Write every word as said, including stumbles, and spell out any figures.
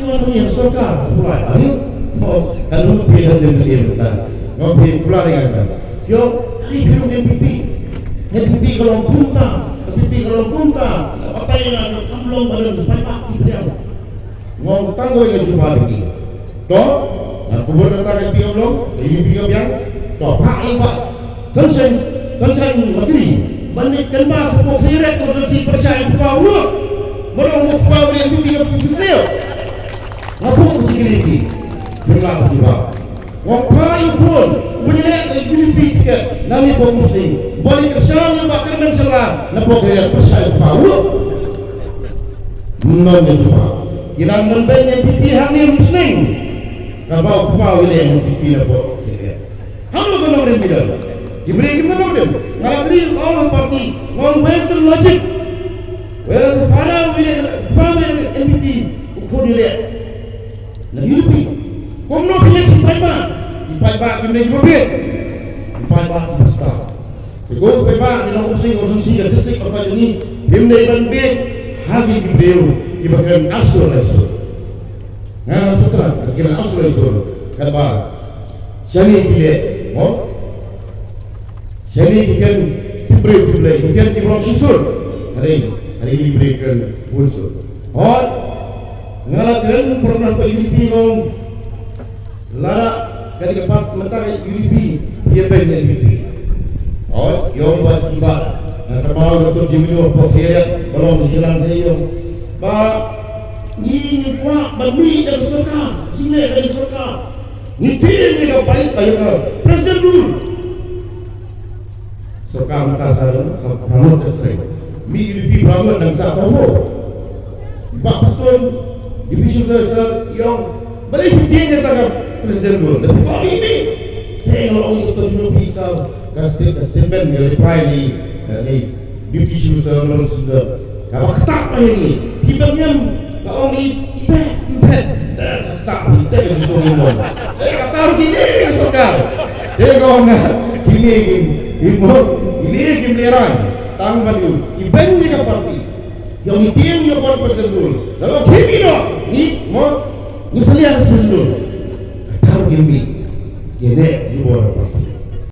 Ngi ha sorkar pulai, ani? Oh, kan lu phi dan MLA mynta. Ngam phi pulai dengan kan. Yo, phi phi N P P. N P P ka long kumta, N P P ka long kumta. Batai nga kam long badan paidbah ki pdiang. Ngong tang wei ka jubab ki. To, nga kubur kata ka pi ka long, ka yu pi ka biang. To, pak i pak. Sunshine, Sunshine Matri. Ban leit kynmaw sha pok hiret ko si pyrshah i pok ruh. Mano mo pok ruh yang pi ka pi sel. Nga pok ko si kili pi. Pynlah ko jubab. Ngong pha ïa u khun, u ba ïaleh ka U D P ticket, na ni pok Muslim. Ba ni kyrshan ïa u Bah Kyrmen Shylla, na pok ïaleh pyrshah ïa u khun. Ym don ïa u khun. Ki nang mynbeiñ ïa N P P hangne Muslim. Kaba u khun u ïaleh ïa N P P na pok ticket. Hangno ka nongrim ki don? Ki briew ki nongrim. Nga la kylli all party, ngong where's the logic? Where's the father u ïaleh, father u ïaleh N P P, u khun u ïaleh na U D P. Kumno phi leh sha i paidbah? I paidbah kim dei kiba bieit. I paidbah kiba stad. Te ko i paidbah, i nongshong shnong, nongshong shnong ka district of Kajuni, kim dei ban bieit ha ki briew kiba kren arsu lai sur. Nga sutran, ki kren arsu lai sur. Katba shane ki leh, mo? Shane ki kren ki briew ki blei, ki kren ki briew ki sur. Hynrei, hynrei ki briew ki kren bun sur. Hooid, nga la kren program ka U D P ngong. Lada ka dei ka part mynta ka U D P, ïa beiñ N P P. Hooid, ïa ba ba. Nga kynmaw Doctor Jimmy Wah pok ïa ba long jingïalang ïa ïong. Ba ngi ngi kwah ban mih da ka sorkar, jingleh da ka sorkar. Ngi tieng ïa ka vice, ïa ka president rule. Sorkar mynta sa dang sa pramot ka seng. Mi U D P pramot dang sa sa ho. Bah Paston, Deputy Minister Sir Yong, balei phi tieng ïa ka president rule? Da phi ong ïa mi. Te nga ong ïa ka Doctor Shinobi Sir, ka sta-, ka statement, ka reply ni, eh, ni Deputy Minister Sir Yong Sundar. Kaba ktah ba ïa ngi. Phi ba ngiam, ka ong i, i beh, i beh. Te ka ktah, i te ka song i mon. Te ka tar ki ne ka sorkar. Te ka ong na, ki ne ki, i mon, ki ne ki mleran. Tang ba ngi, i beh ni ka party. Ïa ngi tieng ïa ka party president rule. Lalu ki mi no, ni, mo, ni selia president rule. Ka tar ki mi. Ki ne, i bor party.